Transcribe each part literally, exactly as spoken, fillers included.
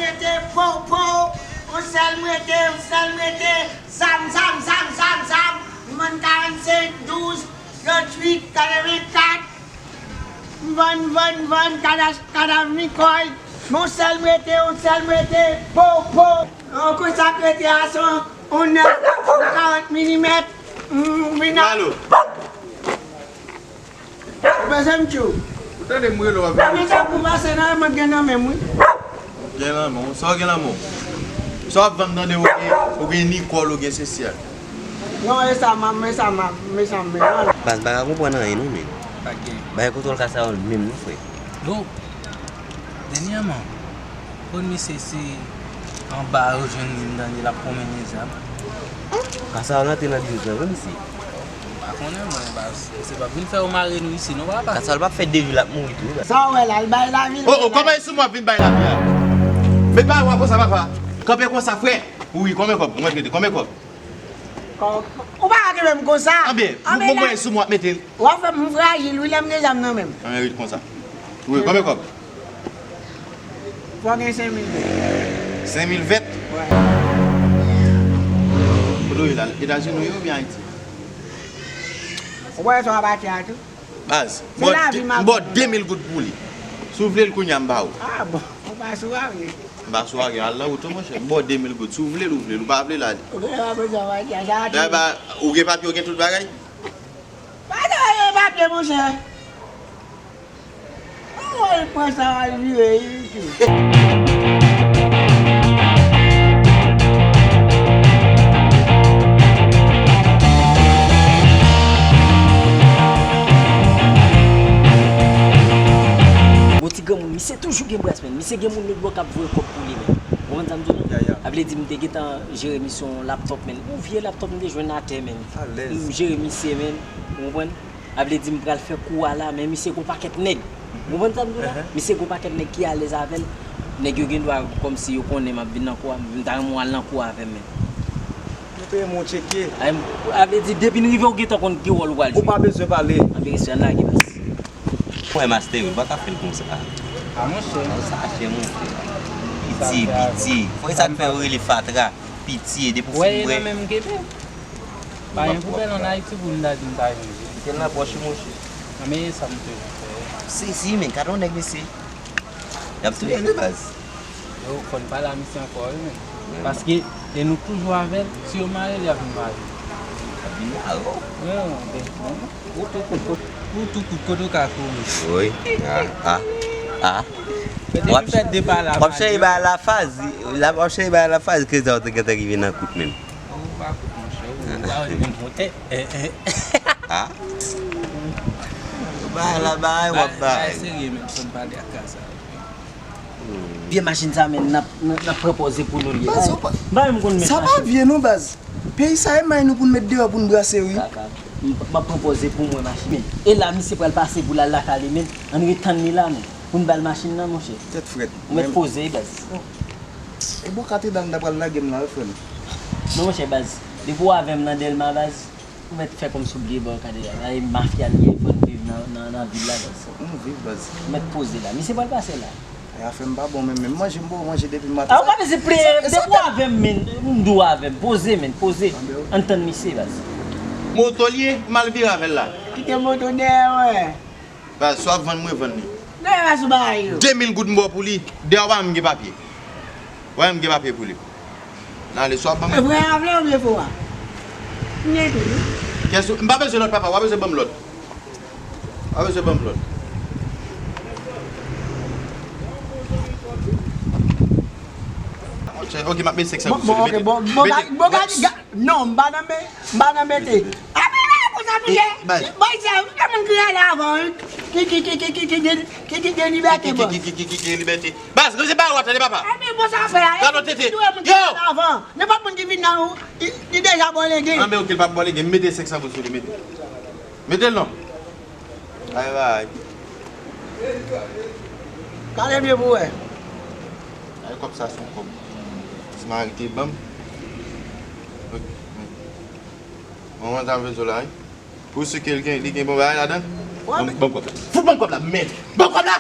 Rete pow pow, yon sèl m rete, yon sèl m rete, zam, zam, zam, zam, zam, m vann karannsenk, douz, tranntuit, katrevenkat, m vann, m vann, m vann, kadav, kadav Nikòy, yon sèl m rete, yon sèl m rete, pow pow, yon konsa k rete a se yon nèf, yon karant milimèt, m vin a. Alo. Ou bezwen m tchou? Ou tande m rele w ap vin. Sa men sa pou pase nan men mwen gen nan men m wi. Gen nan men w, sa w gen nan men w? Sa w ap vann tande ou gen, ou gen Nicole, ou gen Cécile. Non, e sa m ap, e sa m ap, e sa m ap. Baz, m pa ka konprann anyen non men. Pa gen. Bay kontwòl Kasayòl menm non frè. Yo, dènyèman, Konn misye se anba yo jwenn li m tande l ap konmennen zam. Kasayòl antre nan biznis lan vre mesye. M pa konnen mwen baz. Misye p ap vin fè yo mare nou isi non papa. Kasayòl p ap fè de jou l ap mouri tou wi baz. Sa w wè la, l bay lavi l. Oh, oh, kòman e sou mwen ap vin bay lavi a? Met bagay w a konsa papa. Kanpe konsa frè. Wi, konbyen kòb? Mwen rete, konbyen kòb? Kò-, ou pa ka kenbe m konsa. Anben, anben mwen la. Sou mwen ap mete l. W ap fè m frajil wi lè m gen zam nan men m. Anben ret konsa. Wi, konbyen kòb? Fò gen senk mil vèt. Senk mil vèt? Wè. Kote w ye la? Etazini w ye oubyen Ayiti? Ou pa wè sa w ap achte a tou? Baz, m ba w de mil goud pou li. Si w vle l kounye a, m ba ou. Ah bon, ou pa sou a vre. M pa sou a gen al nan wout ou monchè. M ba w de mil goud. Si w vle l, ou vle l. Ou pa vle l, ale. Ou gen papye, ou gen tout bagay? Pa gen papye, monchè. Anmwey, pran sa al vire, wi. Bon, ti granmoun, misye toujou gen bras, men. Misye gen moun lòt bò k ap voye kòb pou li, men. Ou konprann sa m di w la? Ya, ya. A vle di, m te gentan jere misye yon laptòp, men. Yon vye laptòp m te jwenn atè, men. Alèz. M jere misye, men. Ou konprann? A vle di m pral fè kou a la, men misye gon pakèt nèg. Ou konprann sa m di w la? Misye gon pakèt nèg ki alèz avè l. Nèg yo gen dwa kòmsi yo konnen m ap vin nan kou a, m ta renmen w al nan kou a avè m menm. Yo peye m yon tcheke. A vle di depi n rive ou gentan konn ki wòl ou pral jwe. Ou pa bezwen pale. Anben respè, ann lage baz. Mwen master, ou pa ka fè l konsa. A monchè. Sa chè monchè. Pitye, pitye. Fò e sa k fè yo rele fatra. Pitye, depi w fin bwè. Wè e nan men m kenbe. Pa gen poubèl ann Ayiti pou n ta di n ta jwenn li. Kite l nan pòch ou, monchè. Nan men sa m te fè. Si, si, men, gade yon nèg, mesye. Y ap touye l, wi, baz. Yo, fò n pale a misye ankò, wi, men. Paske, e nou toujou avè l, si yo mare l, y ap vin mare l. Y ap vin mare w? Wi, wi, wi. Pou tou kout, pou tou kout, kote w ka kouri. Wi, a, a, a. W ap, w ap chèche bay lafaz, w ap chèche bay lafaz, ke sa w te gentan rive nan kout menm. Ou pa kout, monchè, ou pa wè menm montè. Eh, eh. Ah. Ou pa la bay, w ap bay. Bay serye, men, fò n pale ak Kasa. Vye machin sa, men, n ap, n ap, n ap pran pòze pou nou li. Baz, ou pa, m pa menm konn met machin. Sa pa vye, non, baz. Peyi sa, e may nou pou n met deyò pou n brase, wi. Kaka. M, m ap pran pòze pou mwen, machin. E la, misye pral pase pou l al lakay li, men. Ann ret tann li la, men. Pou n ba l machin nan, monchè. Tèt frèt. Ou mèt poze, baz. E bò katedral m ta pral lage m la, wi, frè m. Non, monchè, baz. Depi w avè m nan Dèlma, baz, ou mèt fè kòmsi w bliye bò katedral la. E mafya n ye, fò n viv nan, nan, nan vil la, baz. Fòk nou viv, baz. Ou mèt poze la. Misye pral pase la. E afè m pa bon, men, men manje m ba w manje depi maten. A, ou pa bezwen plede, depi w avè m, men, m di w avè m. Poze, men, poze. Ann tann misye, baz. Moto l ye, m al vire avè l la. Kite moto dèyè, wè. Baz, sa w ap vann mwen, vann li. Dèyè sou bagay yo. De mil goud m ba w pou li. Dèyè w pa menm gen papye. W pa menm gen papye pou li. N ale, sa w ap ban mwen. Vre a vle oubyen fo a? M gen tout, wi. Kès ou, m pa bezwen lòt, papa. W a bezwen ban m lòt. W a bezwen ban m lòt. Monchè, ok, m ap mete senk san goud sou li. Bon, ok, bon, bon, bon, gade, gade. Non, m pa nan men, m pa nan mete. Ape la konsa, monchè. Bay sa, gen moun ki rale avan, wi. Ki, ki, ki gen libète, bòs. Ki, ki, ki, ki, ki gen libète. Baz, nou se pa wè, tande, papa. Ape, bon, sa fè a. Gade tete. Yo! Nenpòt moun ki vin nan ou, li, li deja bòlenge. Anben, ok, l pa bòlenge. M mete senk san goud sou li, mete. Mete l non. Bay, bay. Kale byen pou wè. Ay, kòb sa se yon kòb ti mari te ban m. Ok. Manman ta vle zo la, wi. Pou si ke li gen, li gen bon bagay ladan. Ban m, ban m kòb la. Fout ban m kòb la, men. Ban m kòb la!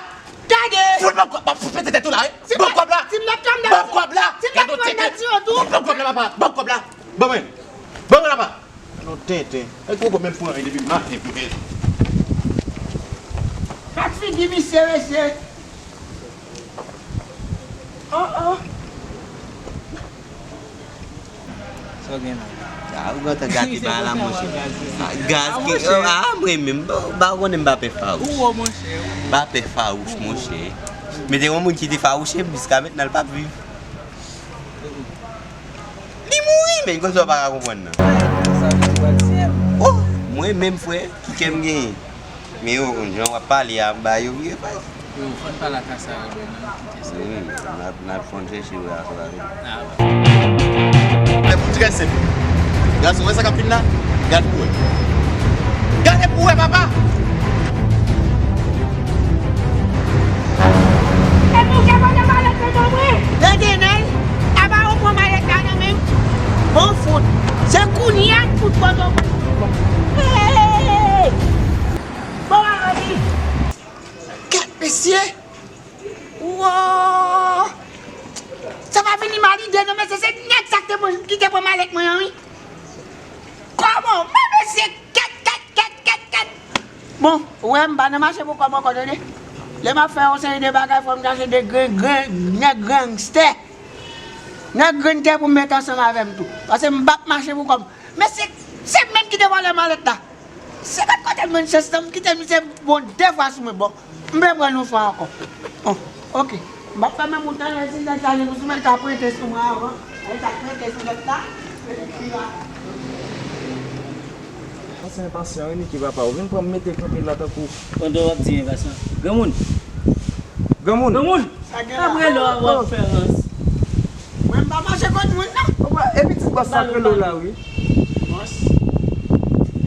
Gade! Fout ban m kòb, m ap fout pete tèt ou la, wi. Ban m kòb la! Si m t ap pran nan, si m t ap pran nan di yo tou. Ban m kòb la, papa. Ban m kòb la. Ban mwen. Ban mwen la, papa. Alò, tenten. Nèg poko menm pran anyen depi maten pou el. Gad figi misye, mesye. Oh, oh. Sa w gen la? Ah, ou gentan gate bagay la, monchè. Ah, gaz ki, ah, mwen menm, ba, ba, ou konnen m pa pè fawouch. Ou wo, monchè, ou wo. Pa pè fawouch, monchè. Men te yon moun ki te fawouche m jiska mentnan, l p ap viv. Li mouri, men konsa w pa ka konprann nan. Oh, mwen menm, frè, ki kè m genyen? Men yo konn jan w ap pale a, m ba yo vire fas. Yo, fò n pale ak Asara, bro, nan kite sa. Wi, n ap, n ap fò n chèche wè Asara vre. Ah, wi. Lè pou trè senp. Gason, wè sa k ap vin la? Gade pou wè. Gade pou wè, papa! E pou ke mwen malèt nan men mwen? Tande, Nèl, apa ou pran malèt la nan men m? Bon fout. Se kounye a m fout pran nan men m. Hey! Bon, Arani. Kèt, mesye! Wow! Sa pa vin invalide non, mesye, se nèg sa ki te pran, ki te pran malèt mwen an, wi. Kòman? Men mesye, kèt, kèt, kèt, kèt, kèt. Bon, ou wè, m pa nan mache pou kòb ankò, tande. Lè m ap fè yon seri de bagay, fò m chache de gren, gren, nèg gangstè. Nèg grenn tè pou m met ansanm avè m tou. Paske m p ap mache pou kòb. Men se, se menm ki te vòlè malèt la. Se pa t kote m jwenn chans nan, m kite misye bon de fwa sou mwen. Bon, m vle pran yon fwa ankò. Bon, oke. M p ap fè menm wout nan, si nèg sa vin sou mwen, l ka prete sou mwen avan. Lè l ta prete sou lòt la, epi la. Pasyan, pasyan, wi, Niki, papa. Ou vin pran m mete kanpe la tankou. Pandan w ap di enpasyan. Granmoun! Granmoun! Granmoun! Sa gen la? Apre lè w ap fè rans. Mwen m pa mache kot moun non. Papa, e pitit bòs sa k rele w la, wi. Bòs.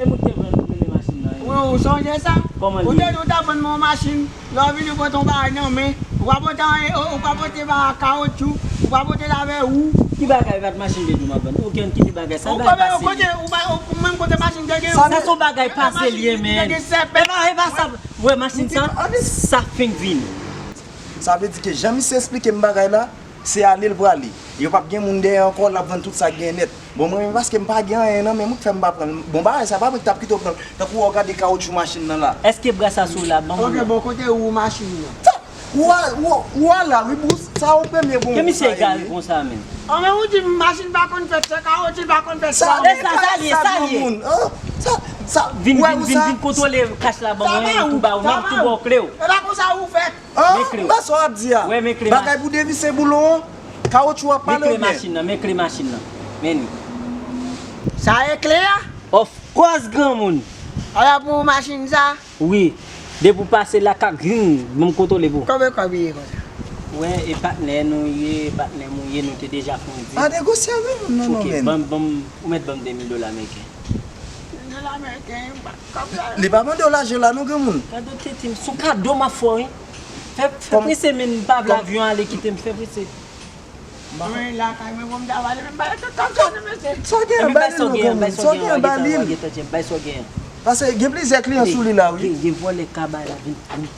E moun te vle rele machin nan, wi. Wi, ou sonje sa? Kòman li ye? Ou te di w t ap vann mwen yon machin. Lè w vini w pote yon bagay nan men. Ou pa pote anyen, ou pa pote ba kawotchou, ou pa pote l avè ou. Ki bagay, pa t machin de di w m ap vann? Okenn ki ti bagay sa. Ou pa pase li. Kote, ou pa, ou menm kote machin te gen. Sa se yon bagay pase li ye, men. E pa, e pa sa. Wè machin sa, sa fenk vini. Sa vle di ke jan misye esplike m bagay la, se ale l prale. Yo p ap gen moun dèyè ankò, l ap vann tout sa k gen nèt. Bon, mwen menm paske m pa gen anyen nan men m, wi, k fè m pa pran l. Bon, bagay sa pa mwen ki t ap kite w pran l. Tankou w gade kawotchou machin nan la. Èske bras a sou la, ban mwen. Ok, bon, kote ou machin nan? Sa, ou a, ou, ou a la, wi, bous, sa yon premye bon. Ke misye egal konsa menm. An, men ou di m machin pa konn fèt, se kawotchou pa konn fèt. Sa, e sa, sa l ye, sa l ye. Sa, sa, vin, vin, vin, vin kontwole kach la, ban mwen, tou ba ou, m ap tou ba w kle w. E pa konsa ou fèt. Ah, men kle w. Ba sa w ap di a. Wè, men kle. Bagay pou devise boulon an, kawotchou ap pale w byen. Men kle machin nan, men kle machin nan. Men li. Sa e kle a? Of course, granmoun. Ala pou machin sa? Wi. Depi w pase la, ka gring, ban m kontwole pou. Konbyen kòb li ye konsa? Wè, e patnè nou ye, patnè m ou ye, nou te deja fè yon deal. Pa negosye avè moun non, non, men. Ok, ban m, ban m, ou mèt ban m de mil dola ameriken. Dola ameriken, kòb la. Li pa mande w lajan la non, granmoun. Kado tete m, se yon kado m ap fè w, wi. Fè, fè prese, men m pa vle avyon ale kite m, fè prese. Mwen lakay mwen, bon, m ta vale, men m pa tout kòb sa non, mesye. Sa w gen an, ba li l non, granmoun. Sa w gen an, ba li l. Bay sa w gen an. Paske gen plizyè kliyan sou li la, wi. Gen, gen vòlè k ka bay la, vin, vin.